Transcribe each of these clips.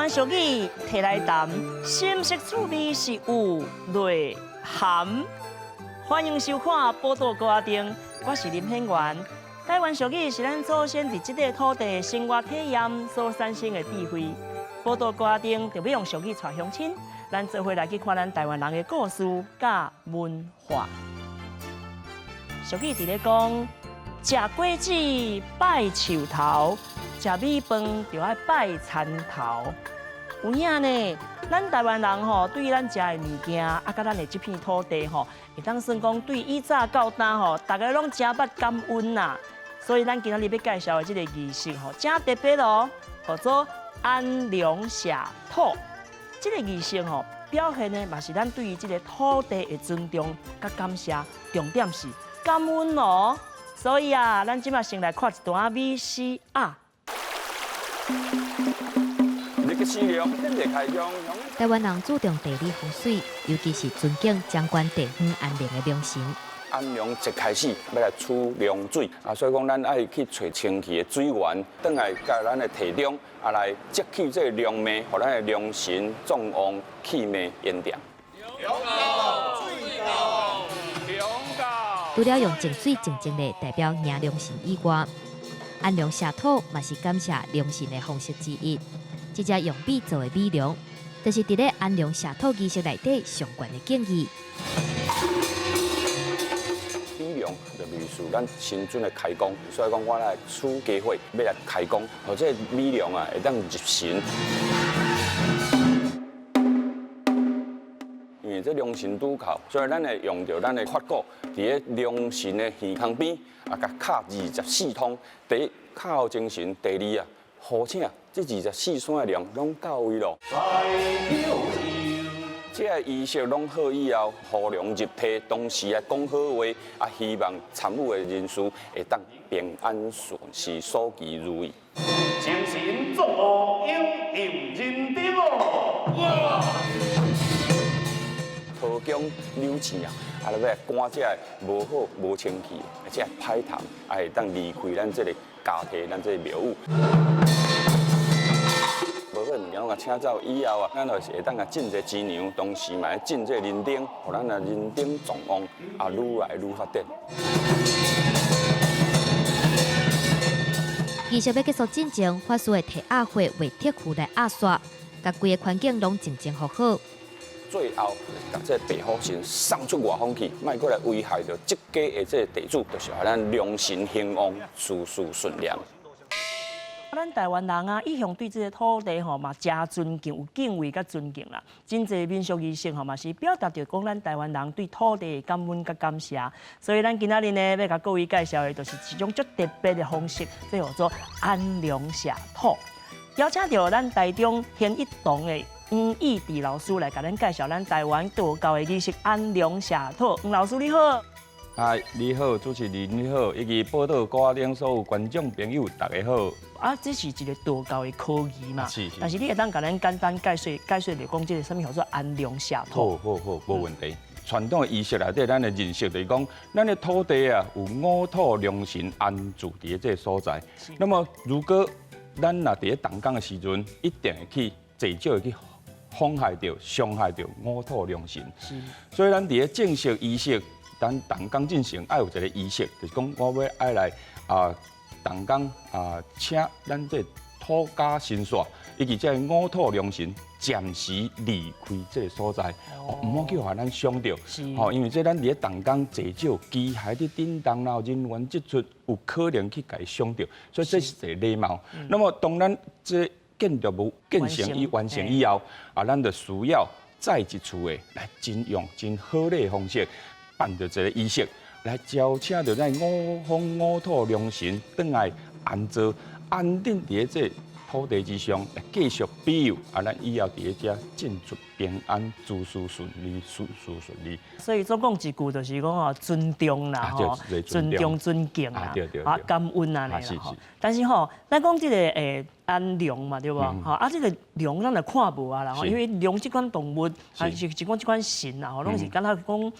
灣俗語提來談，深色趣味是有內涵。歡迎收看《寶島歌仔燈》，我是林顯元。台灣俗語是咱祖先佇這塊土地生活體驗所產生的智慧。寶島歌仔燈就欲用俗語帶鄉親，咱做伙來去看咱台灣人的故事佮文化。俗語佇咧講，食果子拜樹頭，食米飯就愛拜田頭。有影呢，咱台灣人吼，對咱食的物件，啊，佮咱的這片土地吼，會當算講對以早到今吼，大家攏誠捌感恩啦。所以咱今仔日欲介紹的這个儀式吼，誠特別哦，號做安龍謝土。這个儀式吼，表現的嘛是咱對於這个土地的尊重佮感謝，重點是感恩哦。所以啊，咱這馬先來看一段 VCR。台灣人注重地理風水，尤其是尊敬掌管地方安寧的龍神。安龍一開始欲來取龍水啊，所以講咱愛去揣清氣的水源，轉來共咱的體中啊來積起這個龍脈，予咱的龍神壯旺，氣脈延長。龍到水到，龍到。除了用淨水淨淨的代表迎龍神以外，安龍謝土嘛是感謝龍神的方式之一。這隻用米做的米龍，就是佇咧安龍謝土儀式內底上懸的敬意。米龍就類似咱新春的開工，所以講我來取家伙欲來開工，予這个米龍啊會當入神。因為這龍神拄靠，所以咱會用著咱的法鼓，佇咧龍神的耳孔邊啊，共敲24通。第一敲精神，第二啊，呼請這24山的龍攏到位咯。這个儀式攏好以後，呼龍入體，同時來講好話，啊，希望參與的人士會當平安順遂，所期如意。精神壯旺，永佑人丁哦！土姜柳青啊，啊，欲來趕這个無好無清氣的這个歹蟲，啊，會當離開咱這个家庭，咱這个廟宇。無好物件攏共請走以後啊，咱就是會當共進一个錢糧，同時嘛會進這个人丁，予咱的人丁壯旺，啊，愈來愈發展。儀式欲結束進前，法師會提鴨血畫鐵符來壓煞，共規个環境攏靜靜予好。最後，共這个白虎神送出外方去，莫閣來危害著這家的這个地主，就是予咱龍神興旺，事事順利。咱台灣人啊，一向對這个土地吼嘛誠尊敬，有敬畏佮尊敬啦。真濟民俗儀式吼嘛是表達著講咱台灣人對土地的感恩佮感謝。所以咱今仔日呢，欲共各位介紹的，就是一種足特別的方式，這叫做安龍謝土。邀請著咱台中興一堂的黃義治老師來共咱介紹咱台灣道教的儀式安龍謝土。黃老師你好。嗨，你好，主持人你好，以及寶島歌仔燈所有觀眾朋友，大家好。啊，這是一个道教的科儀嘛，是是。但是你會當共咱簡單解說解說來講，這个啥物叫做安龍謝土？好好好，無問題。傳統的儀式內底，咱的認識就是講，咱的土地啊，有五土龍神安住佇這个所在。那麼，如果咱若佇咧動工的時陣，一定會去濟少會去妨害著、傷害著五土龍神。所以，咱佇咧正式儀式，咱動工進行，愛有一个儀式，就是講我欲愛來啊動工啊，請咱這土家神煞以及這个五土龍神暫時離開這个所在，毋好去予咱傷著。吼，因為這咱佇咧動工濟少機械佇振動，然後人員接觸有可能去共伊傷著，所以這是一个禮貌。那麼當咱這建築物建成以完成以後，啊，咱就需要再一次的來真用真好禮的方式辦著一个儀式，來招請著咱五方五土龍神轉來安坐安定佇咧這土地之上，來繼續庇佑啊！咱以後佇咧遮進出平安，諸事順利，事事順利。所以總講一句就是講吼，尊重啦，吼，尊重尊敬啦，啊，感恩啊，啦吼。但是吼，咱講這个安龍嘛，對無？吼啊，這個龍咱就看無啊啦，吼，因為龍這款動物，還是一款這款神啊，吼，攏是敢若講，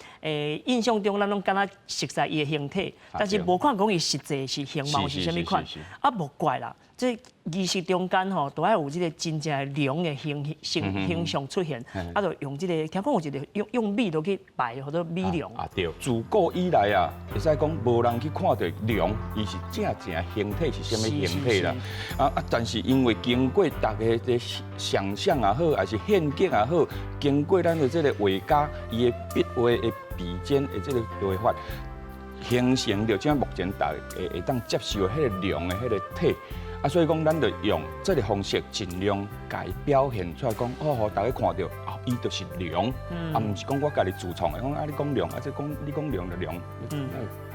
印象中咱攏敢若熟悉伊的形體，但是無看講伊實際是形貌是啥物款，啊，無怪啦。這儀式中間吼，都愛有這個真正的龍的形形形象出現，啊，就用這個聽講有一個用用米落去拜，號做米龍。啊對，自古以來啊，會使講無人去看著龍，伊是正正形體是啥物形體啦。啊啊，但是因為經過大家的想象也好，還是現境也好，經過咱的這個畫家伊的筆畫的筆尖的這個畫法，形成著這目前大家會會當接受彼個龍的彼個體。啊，所以講，咱就用這個方式，盡量共伊表現出來，講哦，予大家看著，哦，伊就是龍，啊，毋是講我家己自創的，講啊，你講龍，啊，這講你講龍就龍，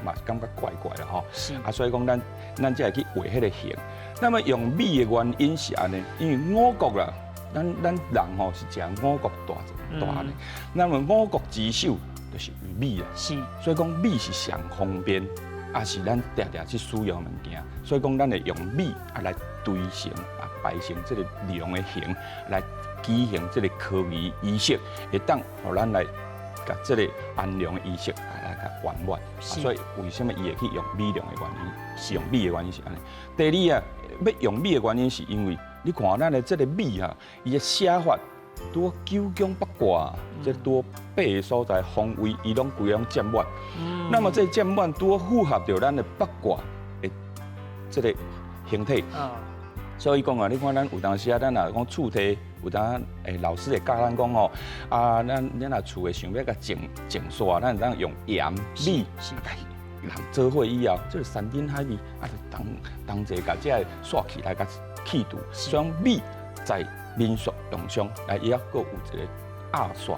嘛是感覺怪怪的吼。啊，所以講，咱咱才會去畫彼個形。那麼用米的原因是按呢，因為五穀啦，咱咱人吼是食五穀大大的，那麼五穀之首就是米啊。所以講米是上方便。啊，是咱定定去使用的物件，所以講咱會用米啊來堆成啊排成這個龍的形，來舉行這個科儀儀式，會當予咱來共這個安龍的儀式啊來共圓滿。所以為什麼伊會去用米龍的原因，是用米的原因是按呢。第二啊，欲用米的原因是因為你看咱的這個米啊，伊的寫法拄九宮八卦，這拄八个所在方位，伊攏規攏佔滿。那麼這佔滿拄符合著咱的八卦的這個形體。所以講啊，你看咱有當時啊，咱若講厝體，有當老師會教咱講吼，啊，咱咱若厝的想欲共淨淨煞，咱會當用鹽米共做伙以後，這個山珍海味啊，就同同齊共這个煞氣來共去除。所以米在民俗用上來，伊猶閣有一個壓煞、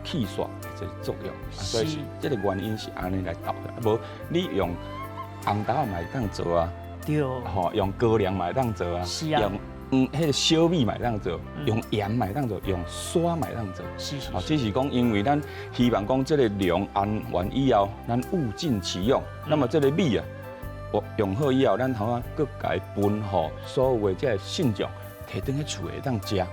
去煞的這個作用，所以是這個原因是按呢來導的。無你用紅豆仔嘛會當做啊，吼，用高粱嘛會當做啊，用彼個小米嘛會當做，用鹽嘛會當做，用沙嘛會當做。哦，只是講因為咱希望講這個龍安完以後，咱物盡其用。那麼這個米啊，我用好以後，咱通啊閣共伊分予所有的這個信眾。提轉去厝會當食，啊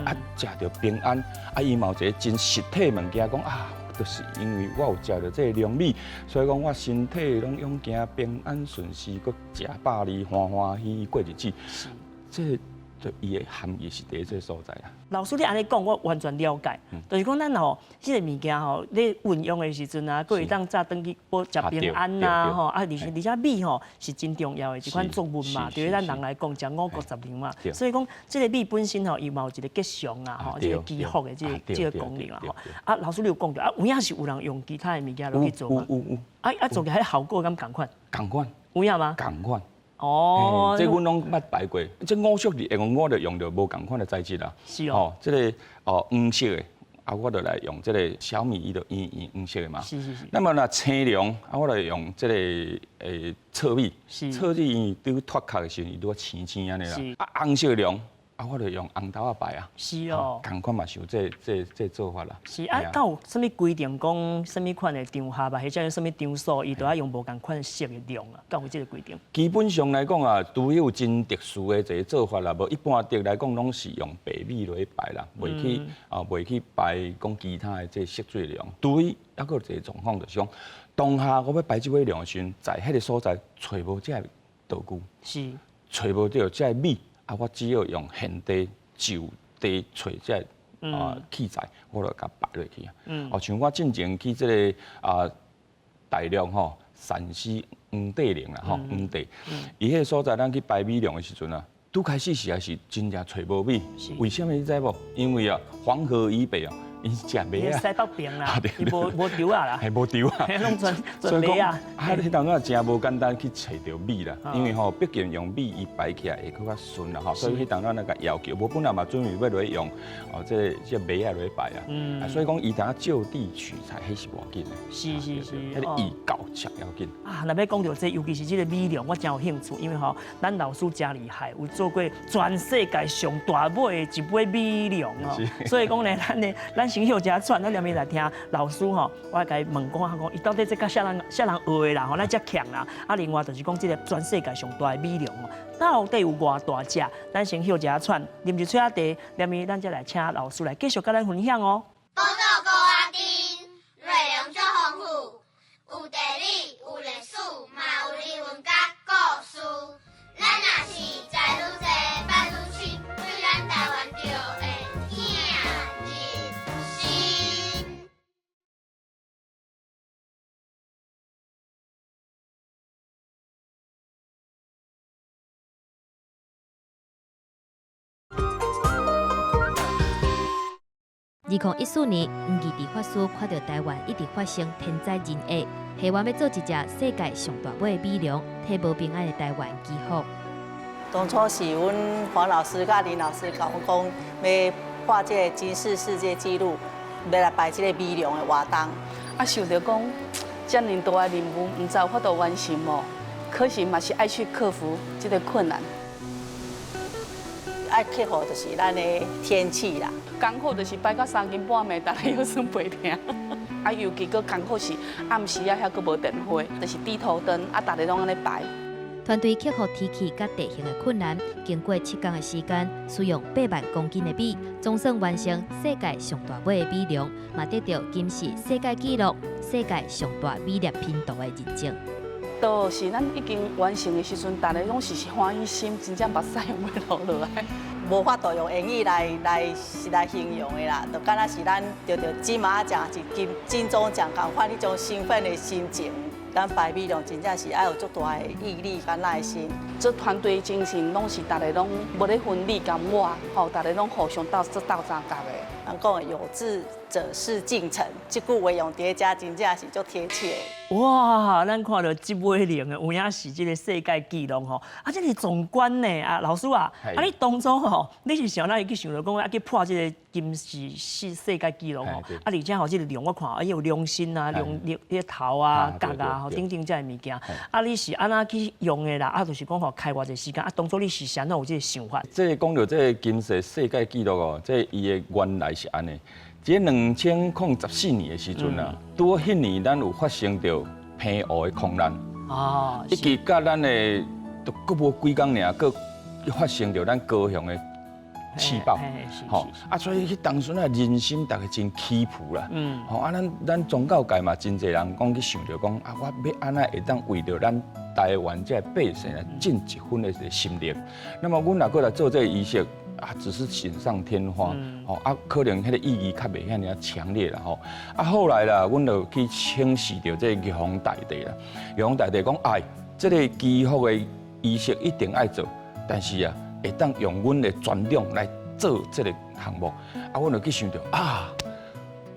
啊食著平安，啊伊嘛有一個真實體物件，講啊，就是因為我有食著這個龍米，所以講我身體攏勇健平安順遂，閣食飽哩歡歡喜喜過日子。這就伊的含義是佇這個所在啦。老師你按呢講，我完全了解。就是講咱吼，這個物件吼，咧運用的時陣啊，閣會當早轉去保食平安啊，吼啊，而且而且米吼是真重要的一款作物嘛，對於咱人來講，食五穀雜糧嘛。所以講，這個米本身吼，伊嘛有一個吉祥啊，吼，這個祈福的這個這個功能啊，吼。啊，老師你有講著啊，有影是有人用其他的物件落去做嗎？有有有。啊啊，做起來效果敢仝款？仝款。有影嗎？仝款。哦，這阮攏捌拜過，這五色會用我就用著無仝款的材質啦。哦，這個哦黃色的，啊我就來用這個小米，伊就圓圓黃色的嘛。那麼若青龍，啊我就用這個糙米。糙米因為拄脫殼的時陣，伊拄青青按呢啦。啊紅色的龍。啊，我就用紅豆仔拜啊。仝款嘛是有這這這做法啦。是啊，敢有啥物規定講啥物款的場合啊，或者啥物場所，伊都愛用無仝款色的龍啊？敢有這個規定？基本上來講啊，除非有真特殊的一個做法啦，無一般的來講，攏是用白米落去拜啦，袂去啊，袂去拜講其他的這色水龍。除非猶閣有一個狀況，就是講當下我欲拜這尾龍的時陣，在彼個所在揣無這个道具，揣無著這个米。啊！我只有用現地就地揣這个啊器材，我就共拜落去啊。哦，像我進前去這個啊大陸吼，陝西黃帝陵啦吼，黃帝，伊彼個所在，咱去拜米龍的時陣啊，拄開始時還是真正揣無米。為啥物你知無？因為啊，黃河以北啊。𪜶食麥仔，西北邊啦，伊無無稻仔啦，係無稻仔，攏全全麥仔。啊，彼當陣真無簡單去揣著米啦，因為吼，畢竟用米伊拜起來會閣較順啦吼，所以彼當陣咱共要求，無本來嘛準備欲落去用哦，這個這麥仔落去拜啊，所以講伊當就地取材，彼是無要緊的。彼個異教上要緊。啊，若欲講著這，尤其是這個米龍，我真有興趣，因為吼，咱老師真厲害，有做過全世界上大尾的一尾米龍哦，所以講呢，咱呢，咱。先歇一下喘，咱連面來聽老師吼，我來共伊問講，講伊到底這佮啥人啥人學的啦？吼，咱遮強啦。啊，另外就是講這個全世界上大的米龍哦，到底有偌大隻？咱先歇一下喘，啉一喙仔茶，連面咱再來請老師來繼續佮咱分享哦。寶島高仔頂，內容足豐富，有地理，有歷史，嘛有人文佮故事。咱若是知愈濟，捌愈深，對咱台灣就會疼入心。 2014年，黃義治法師看著台灣一直發生天災人禍，希望欲做一隻世界上大尾的米龍，替無平安的台灣祈福。當初是阮黃老師佮林老師共阮講，欲破這个金氏世界紀錄，欲來排這个米龍的活動。啊，想著講遮爾大的任務，毋知有法度完成無？可是嘛是愛去克服這个困難。愛克服就是咱的天氣啦。艱苦就是排到三更半暝，逐家腰酸背疼。啊，尤其閣艱苦是暗時啊，遐閣無電火，就是低頭燈，啊，逐家攏按呢排。團隊克服天氣佮地形的困難，經過七工的時間，使用八萬公斤的米，總算完成世界上大尾的米龍，嘛得著金氏世界紀錄、世界上大米粒拼圖的認證。就是咱已經完成的時陣，逐家攏是歡喜心，真正目屎欲流落來。無法度用言語來來來形容的啦，就敢若是咱得著金馬獎是金金鐘獎仝款彼種興奮的心情。咱排米龍真正是愛有足大的毅力佮耐心。這團隊精神攏是逐家攏無咧分你佮我，吼，逐家攏互相鬥做鬥相共的。人講的有志者事竟成，這句話用佇遮真正是足貼切的。哇！咱看著這尾龍的，有影是這个世界紀錄吼。啊，這个壯觀呢！啊，老師啊，啊，你當初吼，你是想哪會去想著講啊，去破這个金氏世世界紀錄吼？啊，而且吼，這个龍我看，啊，有龍身啊，龍龍彼頭啊、角啊，吼，等等這个物件。啊，你是按怎去用的啦？啊，就是講吼，開偌濟時間？啊，當初你是按怎有這个想法？這个講著這个金氏世界紀錄哦，這伊的原來是按呢。佇2014年的時陣啊，拄好彼年咱有發生著澎湖的空難，以及佮咱的都閣無幾工爾，閣發生著咱高雄的試爆，吼啊，所以彼當陣啊，人心逐家真起伏啦，吼啊，咱咱宗教界嘛，真濟人講去想著講啊，我欲按怎會當為著咱台灣這个百姓來盡一份的一个心力。那麼，阮若閣來做這个儀式。啊，只是錦上添花，吼啊，可能彼个意義較袂遐爾強烈啦，吼。啊，後來啦，阮就去請示著這個玉皇大帝啦。玉皇大帝講，哎，這个祈福的儀式一定愛做，但是啊，會當用阮的專長來做這个項目。啊，阮就去想著啊，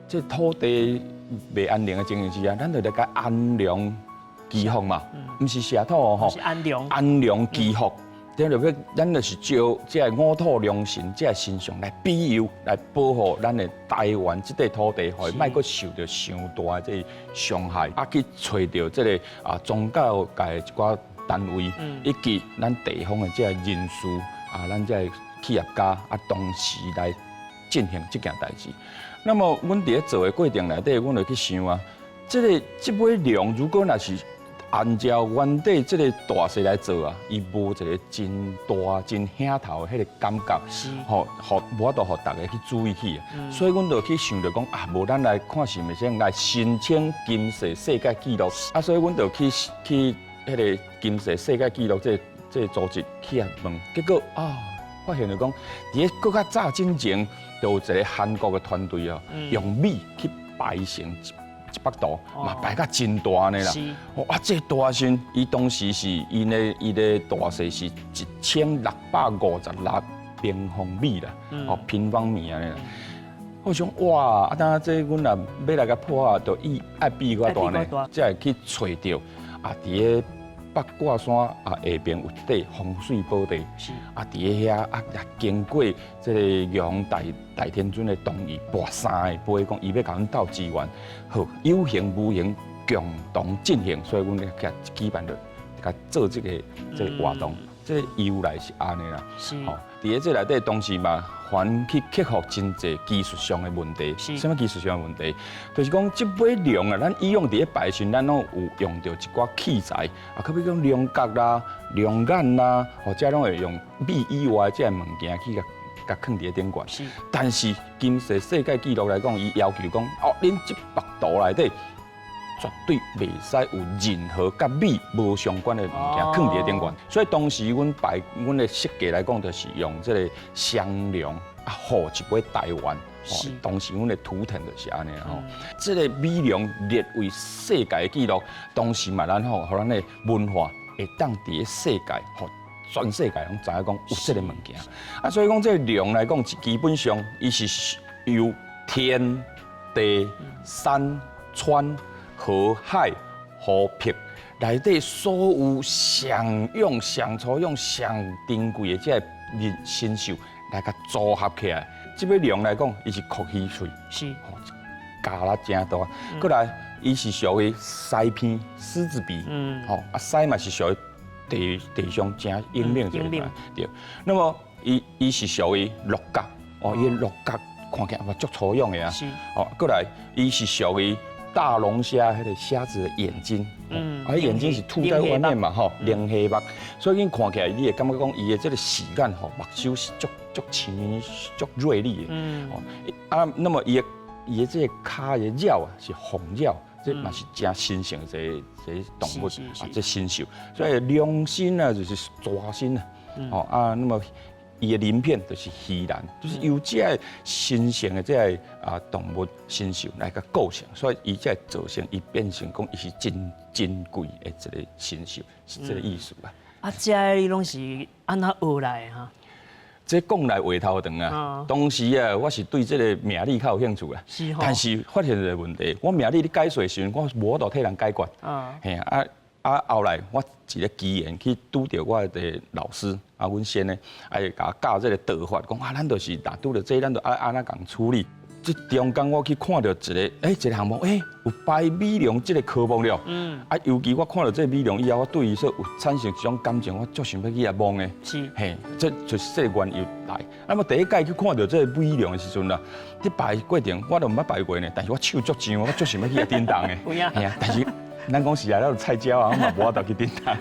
這土地袂安寧的情形之下，咱就來共安龍祈福嘛，毋是社土哦，吼，是安龍，安龍祈福。咱就欲，咱就是招這个五土龍神這个神像來庇佑，來保護咱的台灣這塊土地，予伊莫閣受著傷大的這个傷害。啊，去揣著這个啊宗教界的一寡單位，以及咱地方的這个人士啊，咱這个企業家啊，同時來進行這件代誌。那麼，阮佇咧做的過程內底，阮就去想啊，這个這尾龍如果若是按照原底這个大細來做啊，伊無一个真大、真顯頭的彼个感覺，吼，予無法度予逐家去注意起。所以，阮就去想著講啊，無咱來看是毋是來申請金氏世界紀錄啊，所以，阮就去去彼个金氏世界紀錄這個這個組織去遐問，結果啊，發現就講，佇咧閣較早進前，就有一个韓國的團隊哦，用米去排成一幅圖，嘛排甲真大呢啦。哇，這大時，伊當時是𪜶的伊的大細是1656平方米啦，哦，平方米按呢啦。我想哇，啊，當這阮若欲來共破啊，就伊愛比較大呢，才會去揣著啊，佇咧八卦山啊下爿有塊風水寶地，啊，佇咧遐啊，也經過這个玉皇大大天尊的同意，跋三个杯講伊欲共阮鬥支援，好，有形無形共同進行，所以阮才舉辦著共做這个這个活動，這个由來是按呢啦。吼，佇咧這內底當時嘛，還去克服真濟技術上的問題。啥物技術上的問題？就是講這尾龍啊，咱以往佇咧拜的時陣，咱攏有用著一寡器材，啊，較比講龍角啦、龍眼啦，或者攏會用米以外這个物件去共共囥佇咧頂懸。但是金氏世界紀錄來講，伊要求講，哦，恁這幅圖內底絕對袂使有任何佮米無相關的物件囥佇咧頂懸。所以當時阮擺阮的設計來講，就是用這个雙龍啊護一尾台灣。當時阮的圖騰就是按呢吼。這个米龍列為世界的紀錄，當時嘛咱吼，予咱的文化會當佇咧世界，予全世界攏知影講有這个物件。啊，所以講這个龍來講，基本上伊是由天地山川河海湖泊內底所有上勇、上粗勇、上珍貴的這个神獸來共組合起來。這尾龍來講，伊是擴魚喙，咬力誠大。閣來，伊是屬於獅鼻、獅子鼻，吼啊獅嘛是屬於地地上誠英猛一个對。那麼伊是屬於鹿角，哦，伊的鹿角看起來嘛足粗勇的啊。哦，閣來，伊是屬於大龍蝦彼个蝦子的眼睛，啊，眼睛是凸在外面嘛，吼，龍蝦目，所以看起來你會感覺講伊的這个視眼吼，目睭是足足青、足銳利的，哦，啊，那麼伊的這个跤的爪啊是鳳爪，這嘛是誠神聖的一个一个動物啊，這神獸，所以龍身啊就是蛇身啊，哦啊，那麼伊的鱗片就是魚鱗，就是由這个神聖的這个啊動物神獸來共構成，所以伊這个造成伊變成講伊是真珍貴的一个神獸，是這个意思啊。啊，這个你攏是按怎學來的哈？這講來話頭長啊！當時啊，我是對這个命理較有興趣啊。但是發現一个問題，我命理咧解說的時陣，我無法度替人解決。嘿啊啊！後來我一个機緣去拄著我的老師啊，阮先生，啊，伊共我教這个道法，講啊，咱就是若拄著這，咱就愛按怎共處理。這中間我去看著一个，欸，一个項目，欸，有拜米龍這个科目了。啊，尤其我看著這个米龍以後，我對伊說有產生一種感情，我足想欲去共摸的。嘿，這就是這個緣由來。那麼第一擺去看著這个米龍的時陣啦，佇拜的過程我都毋捌拜過呢，但是我手足癢，我足想欲去共叮當的。有影。嘿啊，但是咱講實在，咱菜鳥啊，我嘛無法度去叮當。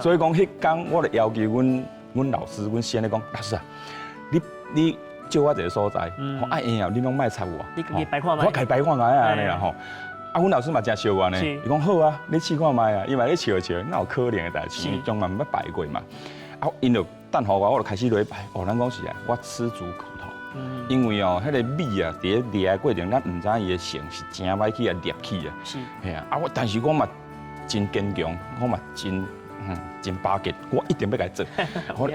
所以講，彼工我就要求阮老師，阮先生講，老師啊，你借我一个所在，啊會用你攏莫插我。你家己拜看覓。我家己拜看覓啊，按呢啦吼。啊，阮老師嘛誠相願的，伊講好啊，你試看覓啊，伊嘛咧笑笑，哪有可能的代誌？從來毋捌拜過嘛。啊，𪜶就等予我，我就開始落去拜。哦，咱講實在，我吃足苦頭。因為哦，彼个米啊，佇咧捏的過程，咱毋知影伊的性是誠歹去共捏起啊。嘿啊，啊我，但是我嘛真堅強，我嘛真巴結，我一定欲共伊做。我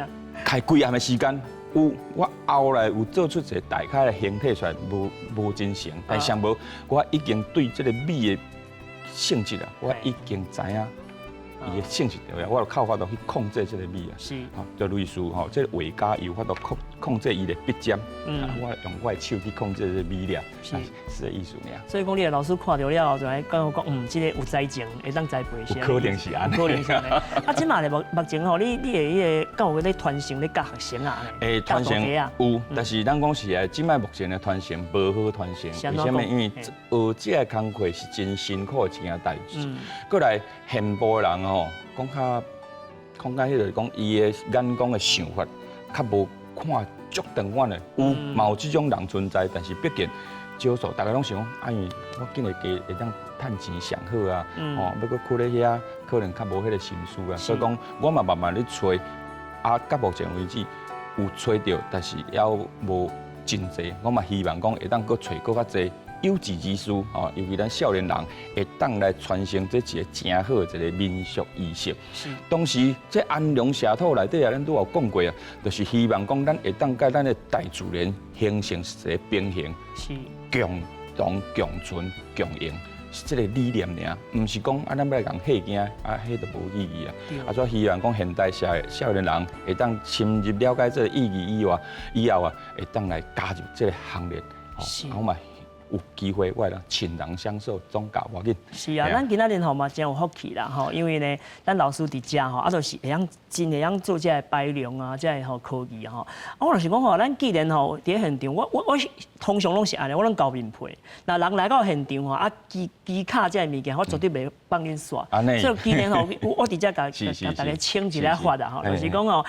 開幾暗的時間。有我後來有做出一个大概的形體出來，無真成，但是無，我已經對這个米的性質啊，我已經知影伊的性質對啊，我就較有法度去控制這个米啊。吼，就類似吼，這个畫家有法度控制伊的筆尖，我用我的手去控制這个米粒，是這个意思爾。所以講，你的老師看著了後，就來感覺講，這个有才情，會當栽培。有可能是按呢。有可能是按呢。啊，這馬咧目前吼，你的彼个敢有咧傳承咧教學生啊？欸，傳承有，但是咱講實在，這擺目前的傳承無好傳承，為啥物？因為學這个工課是真辛苦的一件代誌。閣來現埔的人吼，講較彼个講，伊的眼光的想法較無看足長遠的，有嘛有這種人存在，但是畢竟少數，大家攏想講，啊，因為我緊會加會當趁錢上好啊，吼，欲閣轆咧遐，可能較無彼个心思啊，所以講，我嘛慢慢咧揣，啊，到目前為止有揣著，但是猶無真濟，我嘛希望講會當閣揣閣較濟有志之士，吼，尤其咱少年人會當來傳承這一个誠好的一个民俗儀式。當時這安龍社土內底啊，咱拄有講過啊，就是希望講咱會當佮咱的大自然形成一個平衡，共同共存共榮，是這个理念爾，毋是講啊，咱欲來共嚇驚，啊，彼就無意義啊。啊，所以希望講現代社會少年人會當深入了解這个意義以外，以後啊，會當來加入這个行列。啊，我嘛有機會我會當傾囊相授，總教無要緊。是啊，咱今仔日吼嘛真有福氣啦吼，因為呢，咱老師佇遮吼，啊，就是會曉真會曉做這个擺龍啊，這个吼科技吼。啊，我就是講吼，咱既然吼佇咧現場，我通常攏是按呢，我攏厚面皮。若人來到現場吼，啊，機機卡這个物件，我絕對袂放恁煞。所以既然吼，我佇遮共共大家請一下法啦吼，就是講吼，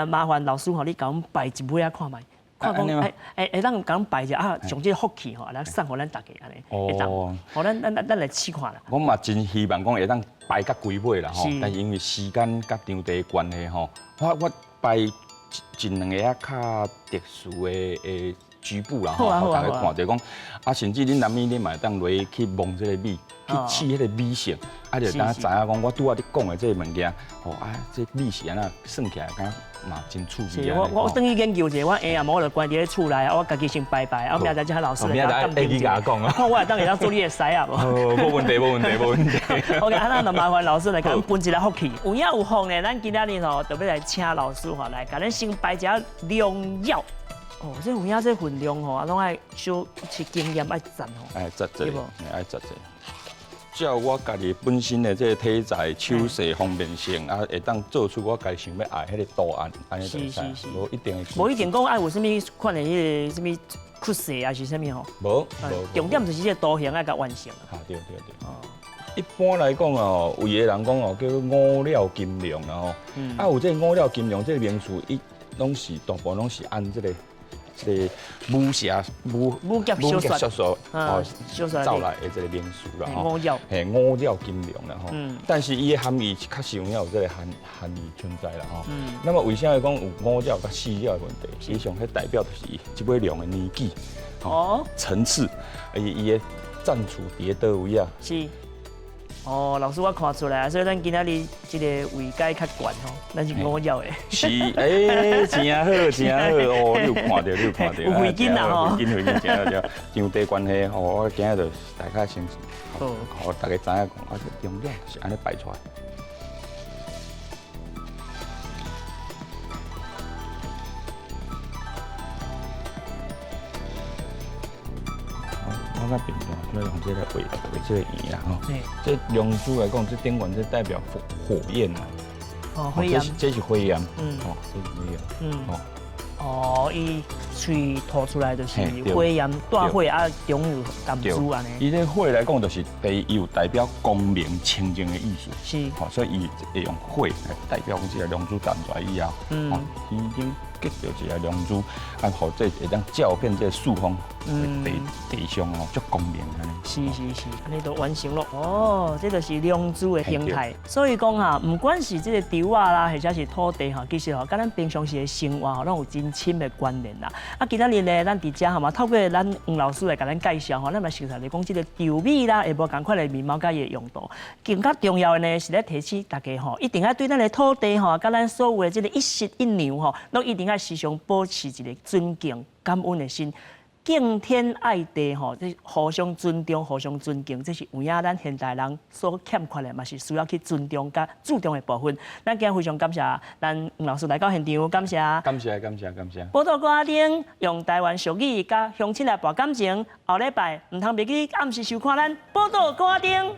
麻煩老師吼，你共阮擺一尾仔看覓。看講，會當共擺一下啊，將這个福氣吼來送予咱大家按呢，會當，予咱來試看啦。我嘛真希望講會當擺較規尾啦吼，但是因為時間佮場地的關係吼，我擺一兩个較特殊的局部啦吼，予大家看著講，啊，甚至恁南米恁嘛會當落去摸這个米，去試彼个米色，啊，就當知影講我拄仔咧講的這个物件，吼啊，這米是按怎算起來，敢嘛真趣味。是，我轉去研究一下，我下暗我就關佇咧厝內，我家己先擺擺，啊，明仔載請老師來鑑定一下，看我會當會當做你的師仔無？無問題，無問題，無問題。 OK，啊，咱就麻煩老師來共阮分一下福氣。有影有福呢，咱今仔日吼就欲來請老師吼來，共咱先擺一下龍藥。哦，這有影這份量吼，啊，攏愛小是經驗愛讚吼。愛讚這，愛讚這。照我家己本身的這個體材、手勢方便性，啊，會當做出我家己想欲愛彼个圖案，按呢就會使。無一定。無一定講愛有啥物款的彼個啥物曲線還是啥物吼。無，無。重點就是這個圖形愛共完成。哈，對對對。一般來講哦，有的人講哦，叫做五料金龍啦吼。啊，有這個五料金龍這個名詞，伊攏是大部分攏是按這個。這个武俠武俠小說哦，走來的這个名詞啦吼，嘿，五料金龍啦吼。但是伊的含義確實有影有這个含義存在啦吼。那麼為啥會講有五料佮四料的問題？實際上，彼代表就是這尾龍的年紀、哦層次，伊的暫處佇咧佗位啊？是。哦，老師我看出來，所以咱今仔日這個位階較懸吼，咱是五料的。是，欸，真好，真好哦，你有看著，你有看著。有回勁啦吼。回勁，回勁，真好，真好。場地關係吼，我今日就大概先，予大家知影講，啊，這重點就是按呢擺出來。我較平常就用這个畫畫這个圓啦吼。這龍珠來講，這頂懸這代表火焰啊。哦，火焰。這是火焰。哦，這是火焰。哦。哦，伊喙吐出來就是火焰，大火啊，中有甘珠按呢。伊這火來講，就是第一，伊有代表光明清淨的意思。是。吼，所以伊會用火來代表講這個龍珠彈出來以後，已經結著一个龍珠，啊，予這會當照遍這个四方地地上哦，足光明按呢。是是是，按呢就完成咯。哦，這就是龍珠的形態。所以講啊，毋管是這个稻仔啦，或者是土地吼，其實吼，佮咱平常時的生活吼，攏有真深的關聯啦。啊，今仔日呢，咱佇遮吼嘛，透過咱黃老師來共咱介紹吼，咱嘛熟悉來講這个稻米啦，會無仝款的面貌佮伊的用途。更較重要的呢，是咧提醒大家吼，一定愛對咱的土地吼，佮咱所有的這个一食一糧吼，攏一定愛時常保持一个尊敬、感恩的心。敬天愛地吼，這互相尊重、互相尊敬，這是有影咱現代人所欠缺的，嘛是需要去尊重佮注重的部分。咱今日非常感謝咱黃老師來到現場，感謝。感謝感謝感謝。寶島歌仔頂用台灣俗語佮鄉親來博感情，後禮拜毋通袂記按時收看咱寶島歌仔頂。